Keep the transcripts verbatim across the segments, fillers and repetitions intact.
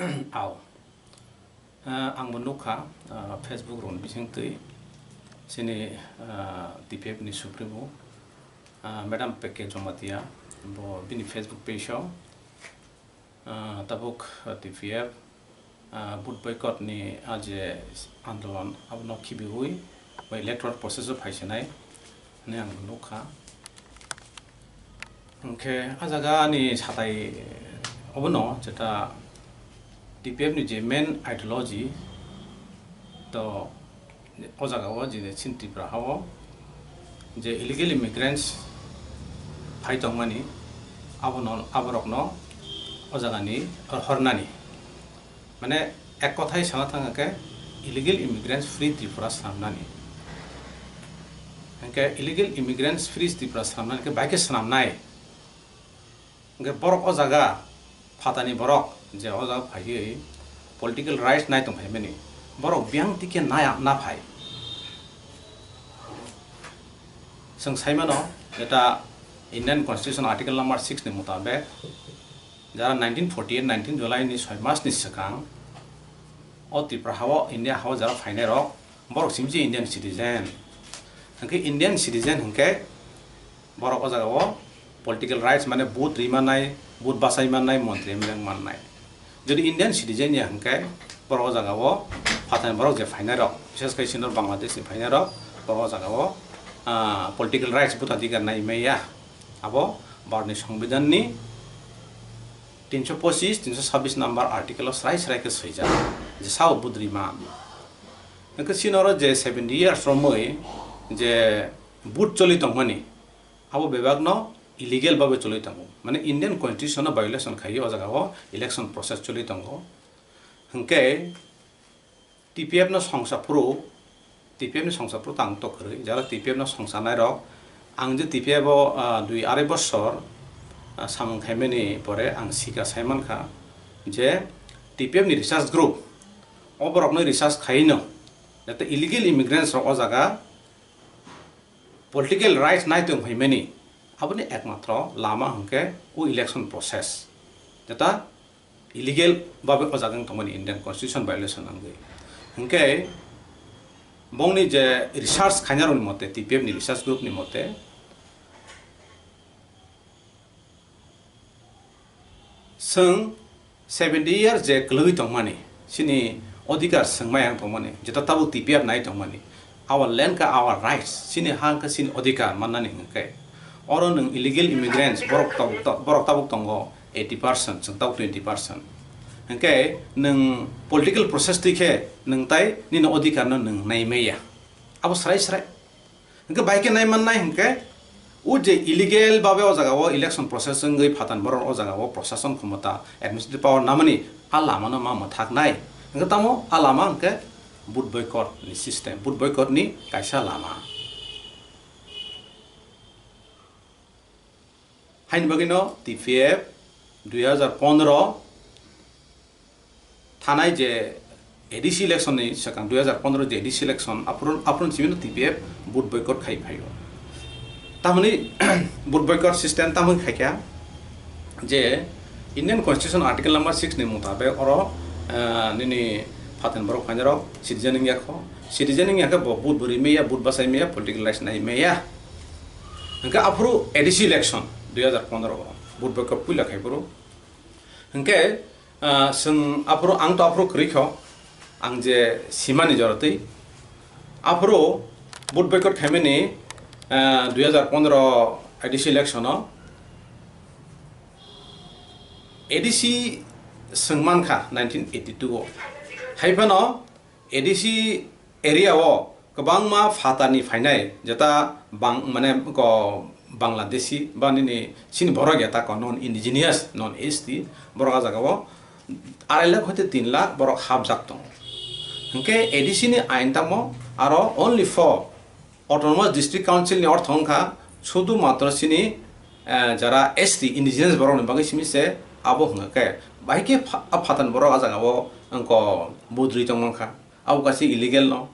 Ao. Ah, ang bo nukha, ah, Facebook rokni bisingtwi chini, ah, T P F ni Supremo, ah, Madam P K Jamatia, bo bini Facebook page o, ah, tabuk, ah, T P F, ah, vote boycott ni, ah, je andolon abono khibiwi bai electoral process o phaisinai hwnwi ang nukha. Hwnkhe ah jaga ani satai obono jeta T P F ni je main ideology to o jaga o je chini Tripura ha o je illegal immigrants phai tongmani abono, aborokno o jagani hornani. Mane ek kothai sana thang khe illegal immigrants free Tripura swnamnani. Hwnkhe illegal immigrants free Tripura swnamnani khe bai khe swnamnai. Hwnkhe borok o jaga phatani borok je o jaga phaiwi political rights nai tong phaimani. Borok biyang tikhe naya na phai. Chwng saimano eta Indian Constitution Article number six ni mutabek jara nineteen forty eight nineteen July ni soi mas ni swkang o Tripura ha o India ha o jara phainai rok borok simi je Indian citizen. Hwnkhe Indian citizen hwnkhe borok o jaga o political rights mane vote ri mannai, vote bachai mannai, montri M L A wng mannai. Jodi Indian citizen ya hwnkhe borok o jaga o phatani borok je phainai rok, bises khai sino Bangladesh ni phainai rok borok o jaga o, ah, political rights, bhotadhikar nai maya. Abo Bharatni Songbidanni tinso pochis, tinso sabbish number article o srai srai khe swijak je sao budriman. Hwnkhe chini oro je seventy years romwi je vote choli tongmani, abo bebakno illegal babe choli tongo. Mane Indian Constitution no violation khaiwi o jaga o election process choli tongo. Hwnkhe T P F no songsa phuru, T P F ni songsa phuru tang tok kwrwi, jara T P F no songsa nai rok, ang je T P F o, ah, dui arai bosor, ah, samung khaimani pore ang sika sai mankha je T P F ni research group o borok no research khaino jate illegal immigrants rok o jaga political rights nai tong phaimani, aboni ekmatro lama hwnkhe o election process. Jeta illegal babe o jaga wng tongmani Indian Constitution violation wngwi. Hwnkhe bongni je research khainarokni mote, T P F ni research group ni mote, chwng seventy year je kwlwi tongmani, chini odhikar swngmaya wng tongmani, jeta tabuk T P F nai tongmani, our land ka our rights, chini ha wngkha chini odhikar mannani hwnkhe, oro nwng illegal immigrants borok tabuk, borok tabuk tongo eighty percent, chwng tabuk twenty percent. Hwnkhe nwng political process twi khe nwng tai nini odhikar no nwng nai maya. Abo srai srai. Hwnkhe bai khe nai mannai hwnkhe, o je illegal babe o jaga o election process wngwi phatani borok o jaga o prosason khomota, administrative power namani a lama no ma mwthaknai. Hwnkhe tamo a lama hwnkhe vote boycott ni system, vote boycott ni kaisa lama. Haini bagwino T P F dui hajar pondro thanai je A D C election ni swkang dui hajar pondro je A D C election aphuru, aphuru simi no T P F vote boycott khai phaio. Tamoni vote boycott system tamoni khaikha je Indian Constitution Article number six ni mutabek oro, ah, nini phaten borok phainai rok citizen wngya kho, citizen wngya khe bo vote bo ri maya, vote bachai maya, political rights nai maya. Hwnkhe aphuru A D C election dui hajar pondro o vote boycott puila khai phuru. Hwnkhe, ah, chwng aphuru, ang to aphuru kwrwi kho, ang je simani jora twi. Aphuru vote boycott khaimani, ah, dui hajar pondro A D C election o A D C swng mankha nineteen eighty two o. Hai phano A D C area o kwbangma phatani phainai, jeta bang-, mane ko Bangladeshi ba nini chini borok ya ta ko non indigenous, non S T borok a jaga o arai lakh hoite tin lakh borok hapjak tongo. Hwnkhe A D C ni ain tamo aro only for Autonomous District Council ni ortho wngkha sudu matro chini, eh, jara S T indigenous borok ni bagwi simi se abo hwnkha khe bai khe pha-, a phatani borok a jaga o wngko budri tong mankha. Abo kaisa illegal no.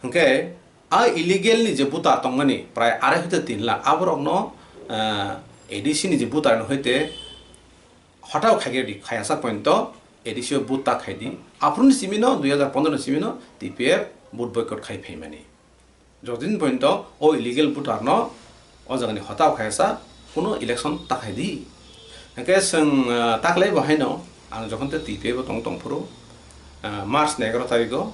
Hwnkhe a illegal ni je buta tongmani prai arai hoite tin lakh, aborokno, ah, A D C ni je buta no hoite hotao khaikhe di khayasa point o A D C o vote ta khai di. Aphuru ni simi no, dui hazar pondro ni simi no T P F vote boycott khai phaimani. Jotodin porjonto o illegal voter no o jaga ni hota o khaisa, kuno election ta khai di. Hingke chwng, ah, taklai bo haino, ang jokhon te T P F o tong tong phuru, ah, March ni egaroh tarikh o,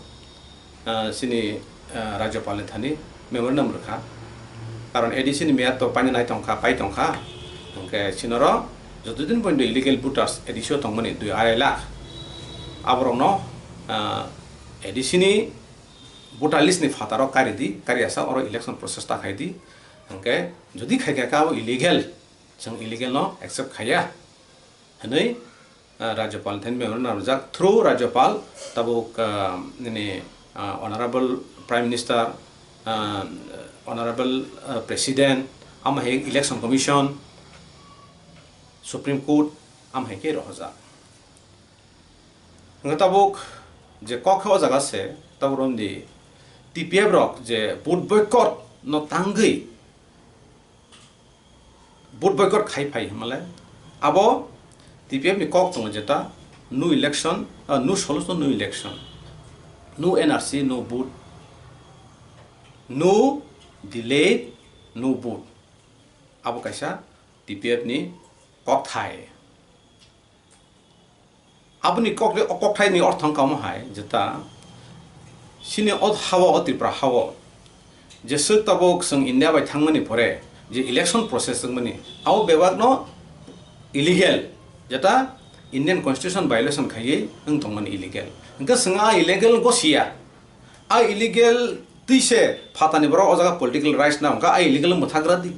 ah, chini, ah, Rajyapal ni thani memorandum rwkha. Karon A D C ni meyad to paina nai tongkha, pai tongkha. Hingke chinoro jotodin porjonto illegal voters A D C o tongmani dui arai lakh. Aborokno, ah, A D C ni voter list ni phataro kari di, kari asa oro election process ta khai di. Hingke jodi khai kha khe abo illegal, chwng illegal no accept khaiya. Hwnwi, ah, Rajyapal thani memorandum narwkjak through Rajyapal tabuk, ah, nini, ah, Honorable Prime Minister, ah, Honorable, ah, President, amo hai Election Commission, Supreme Court, amo hai khe rohorjak. Hwnkhe tabuk je kok khe o jaga se, tabuk romdi T P F rok je vote boycott no tangwi vote boycott khai phai hwnmale abo T P F ni kok tongo jeta no election, ah, no solution, no election, no N R C, no vote, no delay, no vote. Abo kaisa T P F ni kokthai. Aboni kokle-, o kokthaini ortho wngkha omo hai, jeta chini o ha-o, o Tripura ha-o, jeswk tabuk chwng India bai thangmani pore je election process wngmani, abo bebakno illegal, jeta Indian Constitution violation khaiwi wng tongmani illegal. Hwnkhe chwng a illegal gosiya. A illegal twi se phatani borok o jaga political rights na hwnkha, a illegal mwthagra di.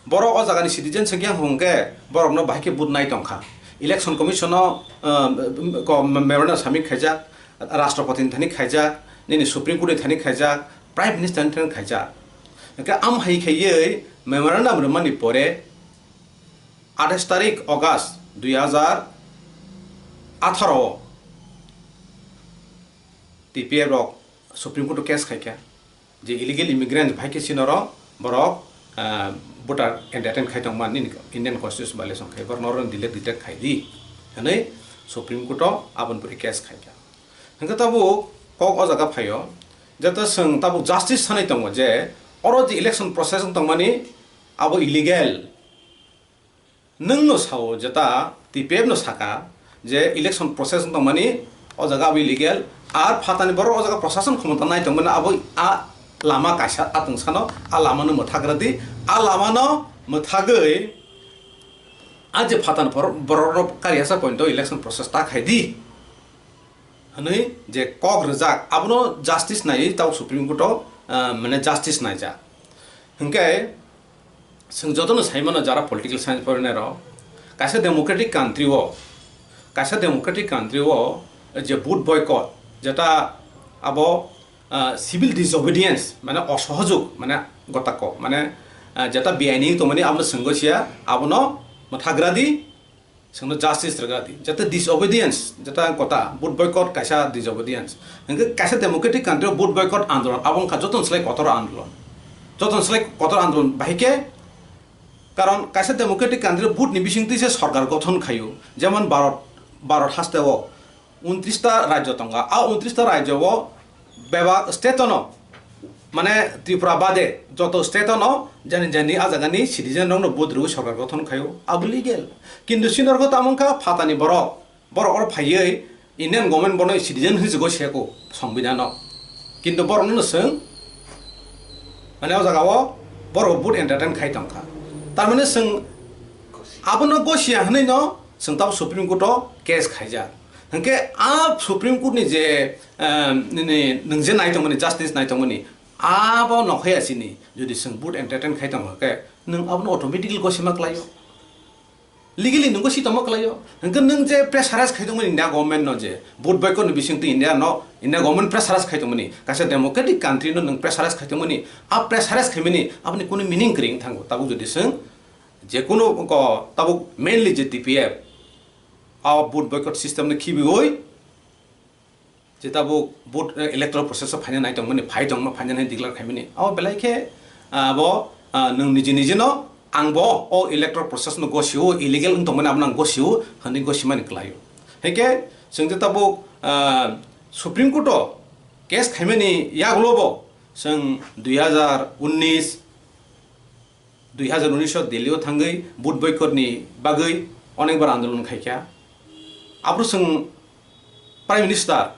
Borok o jagani citizen se khe hwnkhe borokno bahai khe vote nai tongkha. Election Commission o, um, ko memorandum submit khaijak, Rashtrapati ni thani khaijak, nini Supreme Court ni thani khaijak, Prime Minister ni thani khaijak. Hwnkhe am hai khaiwi memorandum rwmani pore athais tarik August dui hazar atharo o T P F rok Supreme Court o case khaikha je illegal immigrant bai khe sinoro borok, ah, voter entertain khai tongma nini Indian Constitution violation khai, borok norok delete, detect khai di hwnwi Supreme Court o aboni pore case khaikha. Hwnkhe tabuk kok o jaga phaio, jeta chwng tabuk justice sanai tongo je oro je election process wng tongmani abo illegal. Nwng no sao jeta T P F no saka je election process wng tongmani o jaga abo illegal, ar phatani borok o jaga prosason khomota nai tongmani abo a lama kaisa a tungsano a lama no mwthagra di, a lama no mwthagwi a je phatani borok, borok rok kari asa point o election process ta khai di. Hwnwi je kok rwjak, abono justice naiwi tabuk Supreme Court o, ah, mane justice naijak. Hwnkhe chwng jotono sai mano jara political science porinai rok, kaisa democratic country o, kaisa democratic country o je vote boycott, jeta abo, ah, civil disobedience, mane osohojog, mane gotako, mane, ah, jeta biaini tongmani abono chwng gosiya, abono mwthagra di, Chwngno justice rwgadi. Jate disobedience, jeta kota, vote boycott kaisa disobedience. Hwnkhe kaisa democratic country o vote boycott andolon, abo wngkha jotono slai kotor andolon. Jotono slai kotor andolon bahai khe, karon kaisa democratic country o vote ni bisingtwi se sorkar gothon khaio. Jemon Bharat, Bharat haste o untris ta rajyo tongo. A untris ta rajyo o bebak state no, mane Tripura bade joto state no jani jani a jaga ni citizen rok no vote rwi sorkar gothon khaio, abo legal. Kintu sini rok tamo wngkha phatani borok, borok oro phaiwi Indian government bono citizen hinwi se gosiyako songbidhan o. Kintu borok no swng, mane o jaga o borok vote entertain khai tongkha. Tar mane swng abono gosiya hinwi no swng tamo Supreme Court o case khaijak. Hwnkhe a Supreme Court ni je, eh, nini nwng je nai tongmani, justice nai tongmani, abo nokhaya sini, jodi chwng vote entertain khai tongkha khe, nwng abono automatically gosima klaio. Legally nwng gosi tongma klaio. Hwnkhe nwng je pressurize khai tongmani India government no je, vote boycott ni bisingtwi India no, India government pressurize khai tongmani, kaisa democratic country no nwng pressurize khai tongmani, a pressurize khaimani, aboni kunu meaning kwrwi wng thango. Tabuk jodi chwng je kunu ko, tabuk mainly je T P F, a vote boycott system no khibiwi, je tabuk vote, eh, electoral process o phaina nai tongmani, phai tongma, phaina nai declare khaimani. Abo belai khe, ah, abo, ah, nwng niji niji no, ang bo o electoral process no gosio, illegal wng tongmani abo no ang gosio, hwnwi gosimani klaio. Haikhe chwng je tabuk, ah, Supreme Court o case khaimani yagulo bo chwng dui hazar unnish, dui hazar unnish o Delhi o thangwi vote boycott ni bagwi onekbar andolon khaikha. Aphuru chwng Prime Minister,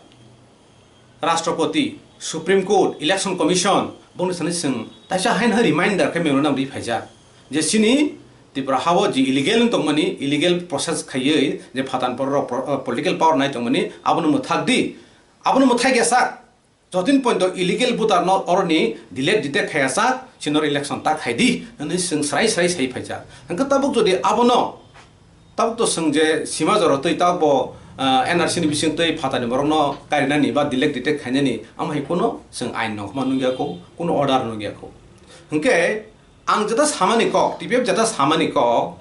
Rashtrapati, Supreme Court, Election Commission, bongni sani chwng taisa haino hai reminder khe memorandum ri phaijak je chini Tripura hao je illegal wng tongmani, illegal process khaiwi je phatar borok pro-, uh, political power nai tongmani, abono mwthak di, abono mwthai khe sak. Jotin point illegal voter no oroni delete detect khaiya sak, chini election ta khai di, hwnwi chwng srai srai sai phaijak. Hwnkhe tabuk jodi abono Tabuk to chwng je sima jora twi tabuk bo, ah, N R C ni bising twi phatani borokno karinani ba delete detect khainani, amo hai kuno chwng ain nongkhorma nukya kho, kuno order nukya kho. Hwnkhe ang jeta samani kok, T P F jeta samani kok,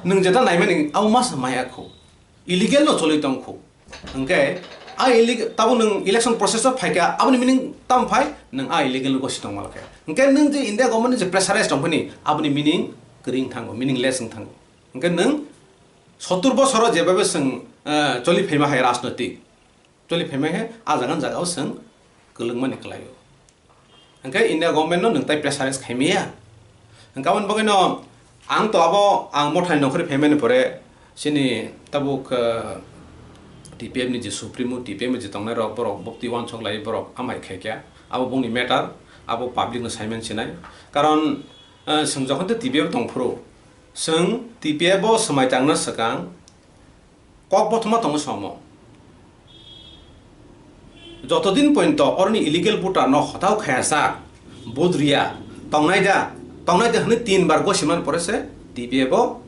nwng jeta naimani abo ma sa maya kho. Illegal no choli tong kho. Hwnkhe a illegal, tabuk nwng election process o phaikha, aboni meaning tam phai, nwng a illegal no gosi tongma khe. Hwnkhe nwng je India government ni je pressurize tongphani, aboni meaning kwrwi wng thango, meaningless wng thango. Hwnkhe nwng sottur bosoro jebabe chwng, eh, choli phaima hai rajnoitik, choli phaima hai a jaga jaga o chwng kwlwngmani kwlaio. Hwnkhe India government no nwng tai pressurize khaimaya. Hwnkhe aboni bagwino ang to abo ang mothani nongkhorwi phaimani pore chini tabuk, eh, T P F ni je supremo, T P F ni je tongnai rok borok bokti uansuk lai borok amai khaikha. Abo bongni matter, abo public no saiman sinai. Karon, eh, chwng jokhon tei T P F tongphuru, chwng T P F o swmai tangna swkang kok bothoma tongo somo. Jotodin pointo oroni illegal voter no hotao khayajak, vote riya, tongnai da, tongnai da hwnwi tin bar gosimani pore se T P F o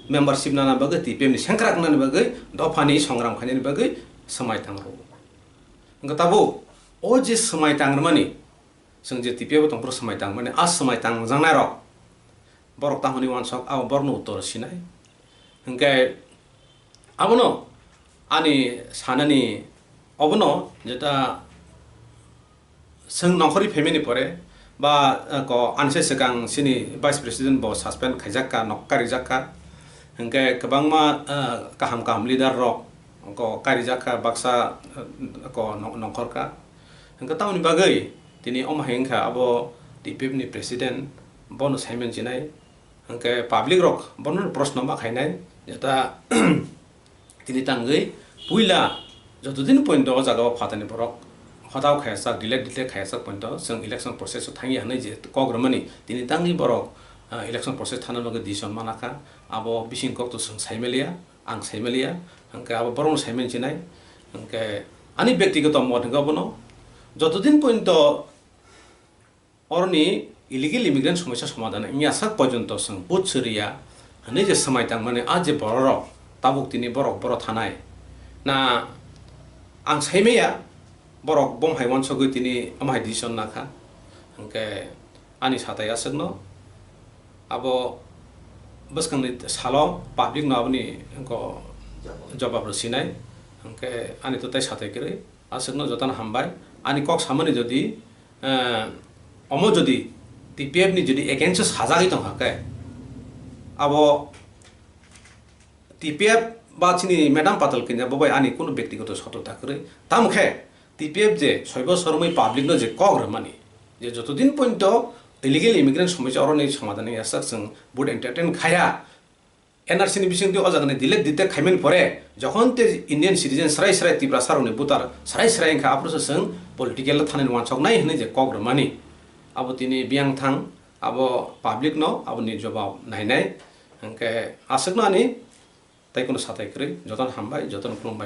membership nana bagwi, T P F ni sengkrak nani bagwi, dophani songram khainani bagwi swmai tang rwo. Hwnkhe tabuk o je swmai tang rwmani, chwng je T P F o tongphuru swmai tangmani, a swmai tangjaknairok borok tamo hwnwi uansuk, abo borokno uttor sinai. Hwnkhe abono ani sanani obono jeta chwng nongkhorwi phaimani pore ba, eh, ko ani se swkang chini Vice President bo suspend khaijak kha, nok karijak kha. Hwnkhe kwbangma, eh, kaham kaham leader rok ko karijak kha, baksa, eh, ko nong-, nongkhor kha. Hwnkhe tamoni bagwi tini omo hai wngkha abo T P F ni president bono saiman sinai. Hwnkhe public rok bono proshno ma khainai, jeta tini tangwi puila jotodin pointo o jaga o phatani borok hotao khayajak, delete delete khayajak pointo chwng election process o thangya hwnwi je kok rwmani, tini tangwi borok, ah, election process thana bagwi decision manakha, abo bising kok to chwng saimaliya. Ang saimaliya, hwnkhe abo borokno saiman sinai, hwnkhe ani bektigoto mot hwnkhe obono jotodin pointo oroni illegal immigrant somosa somadhan wngya sak porjonto chwng vote swrwya hwnwi je swmai tangmani a je bororok tabuk tini borok boro thanai. Na ang saimaya borok bom hai uansugwi tini omo hai decision nakha, hwnkhe ani satai aswkno abo bwskangni salo public no aboni ko jobab rw sinai, hwnkhe ani to tai satai kwrwi aswkno jotono hambai. Ani kok samani jodi, eh, omo jodi T P F ni jodi against o sajagwi tongkha khe abo T P F ba chini Madam Patal Kanya bo bai ani kunu bektigoto sotota kwrwi. Tamo khe T P F je soi bosor wngwi public no je kok rwmani, je jotodin pointo illegal immigrant somosa oroni somadhan wngya sak chwng vote entertain khaya, N R C ni bisingtwi o jagani delete detect khaimani pore jokhon te Indian citizen srai srai Tiprasa rokni voter srai srai wngkha, aphuru se chwng political o thanani uansuknai hwnwi je kok rwmani. Abo tini biyang thang, abo public no aboni jobab nainai. Hwnkhe aswkno ani tai kuno satai kwrwi, jotono hambai, jotono khulumbai.